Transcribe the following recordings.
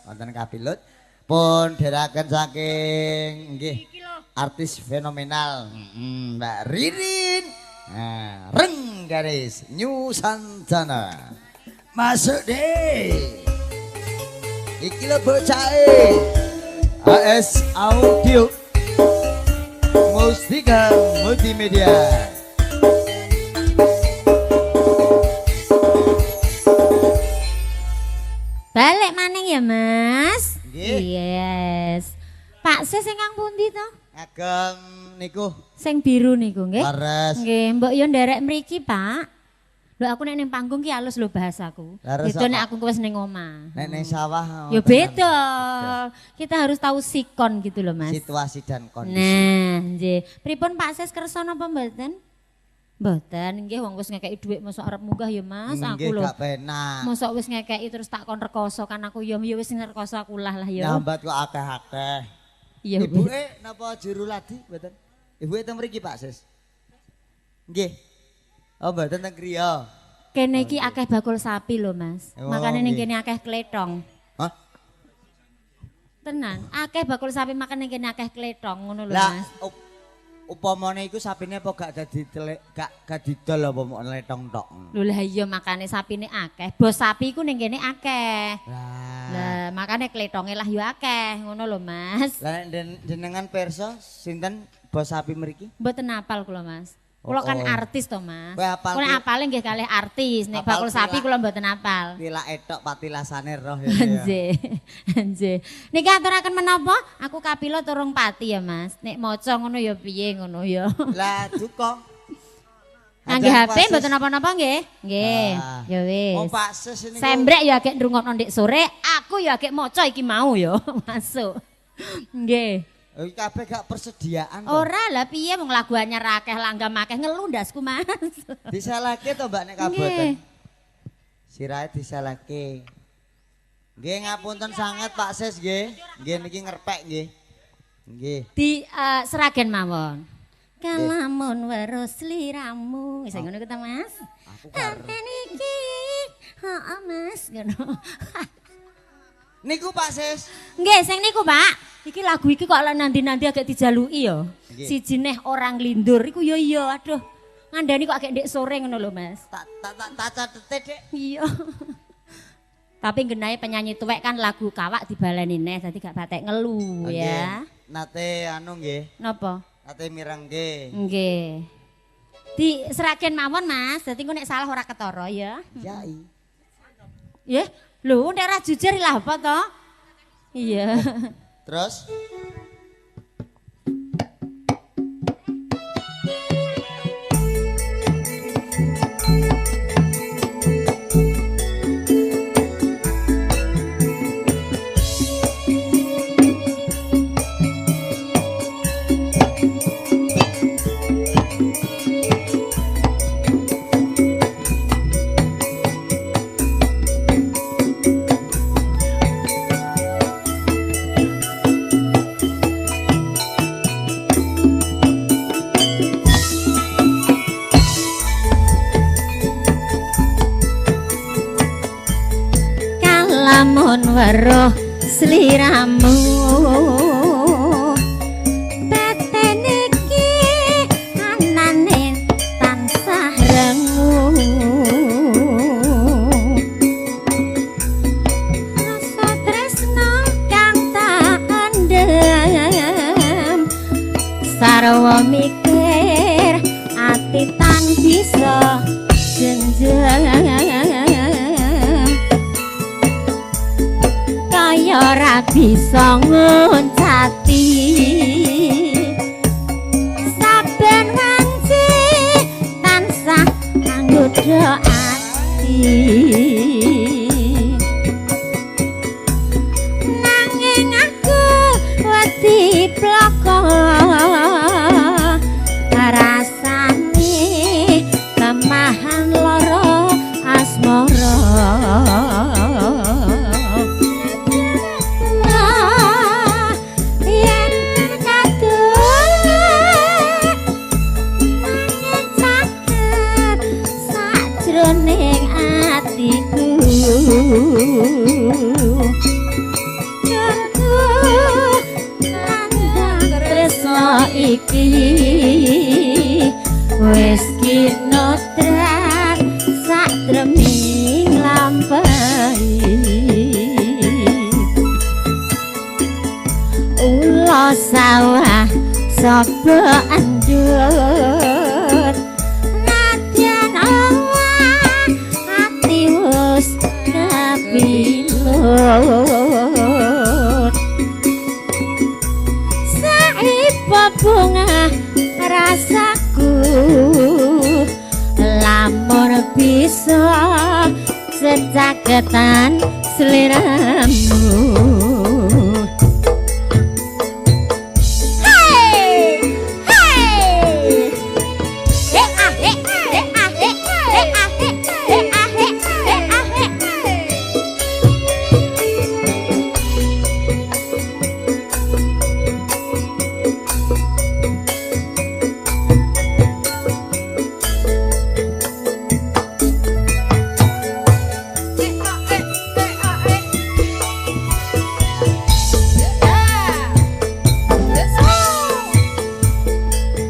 Wonten Kapilut pun dherekaken saking nggih artis fenomenal Mbak Ririn. Nah, Renggaris New Santana. Masuk deh. Iki lho bocahe. AS Audio Mustika Multimedia. Balik maning ya, Mas. Nggih. Yes. Pak Ses ingkang pundi to? Ngagem niku. Sing biru niku nggih. Leres. Nggih, mbok yo nderek mriki, Pak. Lho aku nek ning panggung ki halus lho bahasaku. Beda nek aku wis ning omah. Nek ning sawah. Ya beda. Kita harus tahu sikon gitu loh, Mas. Situasi dan kondisi. Nah, nggih. Pripun Pak Ses kersa napa mboten? Mboten, nggih wong wis ngekeki dhuwit mosok arep munggah ya, Mas. Aku lho. Nggih gak penak. Mosok wis ngekeki terus tak kon rekoso kan aku ya ya wis rekoso aku lah lah ya. Nyambat kok akeh-akeh. Iya. Ibuke napa juru ladi mboten? Ibuke teng mriki Pak Ses. Nggih. Oh mboten teng griya. Kene iki akeh bakul sapi lho, Mas. Oh, makane ning kene akeh kletong. Hah? Tenan, akeh bakul sapi makane ning kene akeh kletong ngono lho, Mas. Upamane iku sapine apa gak dadi gak didol apa mok letong tok. Lho lah iya makane sapine akeh. Bos sapi iku ning kene akeh. Lah makane kletonge lah yo akeh ngono lho, Mas. Lah nek jenengan pirsa sinten bos sapi mriki? Mboten apal kula, Mas. Kula kan artis to, Mas. Kula apale nggih kalih artis. Nek bakul sapi kula mboten apal. Tilak etok patilasane roh ya. Nggih. Nggih. Niki aturaken menapa? Aku kapila turung pati ya, Mas. Nek maca ngono ya piye ngono ya. Lah duka. Ngangge HP mboten napa-napa nggih? Nggih. Ya wis. Oh Pak Ses niku. Sembrek ya agek ngrungokno ndek sore, aku ya agek maca iki mau ya masuk. Nggih. Iki kabeh gak persediaan to. Ora lah piye wong lagu anyar akeh langgam akeh ngelu ndasku Mas. Disalahke to Mbak nek kaboten. Sirahe disalahke. Nggih ngapunten sanget Pak Ses nggih. Nggih niki ngerpek nggih. Nggih. Di Sragen mawon. Kalamun weruh sliramu. Wis ngono ku ta Mas? Aku karo. Iki. Heeh Mas ngono. Niku Pak Ses. Nggih sing niku Pak. Iki lagu iki kok lek nanti-nanti agak dijaluki ya. Siji neh orang lindur iku ya iya aduh. Ngandani kok agak ndek sore ngono lho Mas. Tak catete Dik. Iya. Tapi nggenahe penyanyi tuwek kan lagu kawak dibaleni neh dadi gak patek ngelu ya. Nate anu nggih. Napa? Nate mirengke. Nggih. Di Sragen mawon Mas, dadi engko nek salah ora ketara ya. Ya i. Nggih. Lho nek ora jujur lah apa to? Iya. Terus? Lamun weruh sliramu baten iki anane tansah rengu rasa tresno kang tak endem sarwa mikir ati tan bisa jenjang ora bisa nguncati saben wanci tansah anggodha ati nanging aku wedi plaka rasane lemahan lara asmara. Atiku. Wis kinotrat satreming lampahi ula sawah sapa andut nadyan owah ati wis kapilut saipa bunga rasaku lamun bisa secaketan sliramu. Hey! Hey! He ah he he ah he he ah he he ah he he ah he.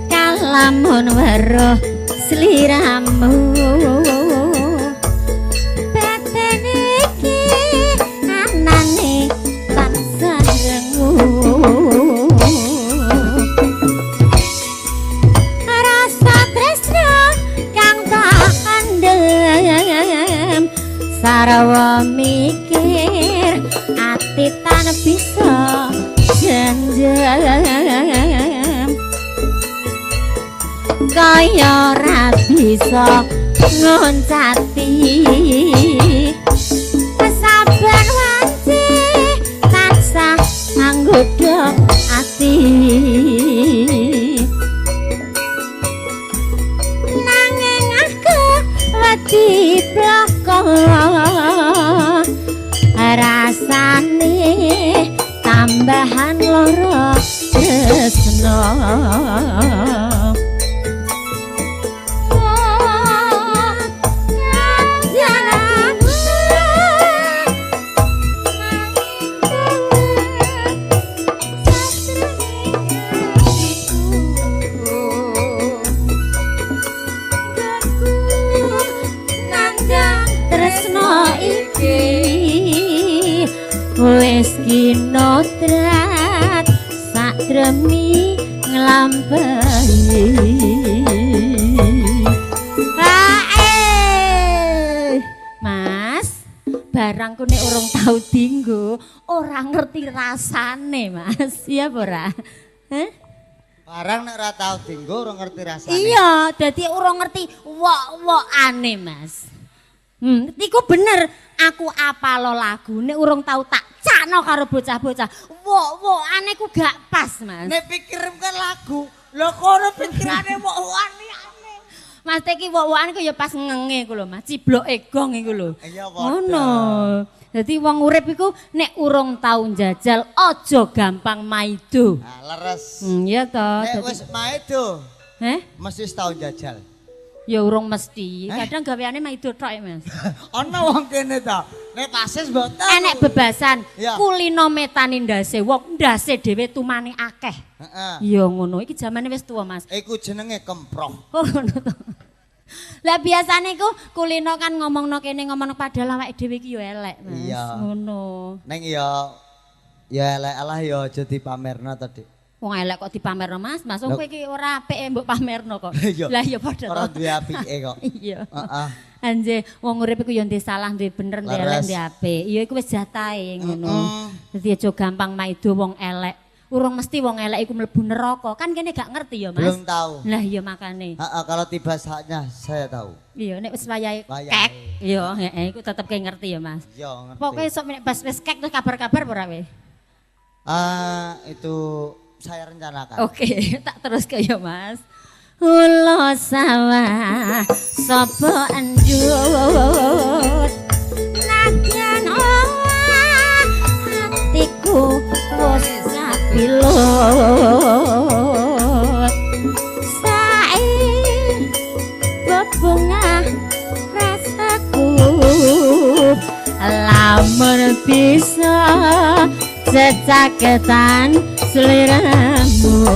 Kalamun weruh sliramu batin iki anane tansah rengu rasa tresno kang tak andhem sarwa mikir ati tan bisa janjem kaya ora bisa ngoncati saben wanci tansah anggodha ati nanging aku wedi bloko rasane tambahan lara tresno. Wis kinotrat satremi nglampahi. Mas, barangku nek urung tau dinggo, ora ngerti rasane, Mas. Iya apa ora? Heh? Barang nek ora tau dinggo ora ngerti rasane. Iya, dadi ora ngerti wok-wokane, Mas. Iku bener, aku apalo lagu nek urung tau tak cakno karo bocah-bocah. Wok-wokane ku gak pas, Mas. Nek pikirem kan lagu, lho kono pikirane wok-wokane. Mas iki wok-wokane ku ya pas ngenge ku lho, Mas. Cibloke gong iku lho. Iya padha. Ngono. Dadi wong urip iku nek urung tau njajal aja gampang maido. Nah, leres. Iya to. Nek wis maido. Heh? Mesti tau njajal. Ya urung mesti. Kadang gaweane maido tok, Mas. Ana wong kene ta. Nek pasis mboten. Enek bebasan. Kulino metani ndase wong, ndase dhewe tumane akeh. Heeh. Ya ngono. Iki jamane wis tuwa, Mas. Iku jenenge kemproh. Oh ngono to. Lah biasane iku kulino kan ngomongno kene ngomongno padahal awake dhewe iki ya elek, Mas. Iya. Ngono. Ning ya ya elek lah ya aja dipamerno to, Dik. Wong elek kok dipamerno, Mas. Mas kowe iki ora apik mbok pamerno kok. Lah ya padha to. Ora duwe apike kok. Iya. Heeh. Anje wong urip iku ya ndek salah, ndek bener, ndek elek, ndek apik. Ya iku wis jatahe ngono. Dadi aja gampang maido wong elek. Urung mesti wong elek iku mlebu neraka. Kan kene gak ngerti ya, Mas. Belum tahu. Lah iya makane. Heeh, kalau tiba saatnya saya tahu. Iya, nek wis wayahe kek, iya heeh iku tetep ke ngerti ya, Mas. Iya, ngerti. Pokoke sok nek pas wis kek terus kabar-kabar ora kowe? Itu saya rencanakan. Oke, tak terus ke ya, Mas. Ula sawah sapa endut nadyan owah atiku wis kapilut sae bebungah rasaku lamun bisa secaketan sliramu.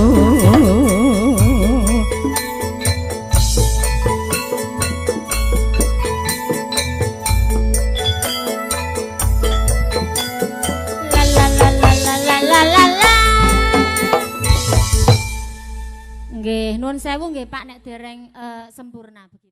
Nuwun sewu nggih Pak nek dereng sempurna begitu.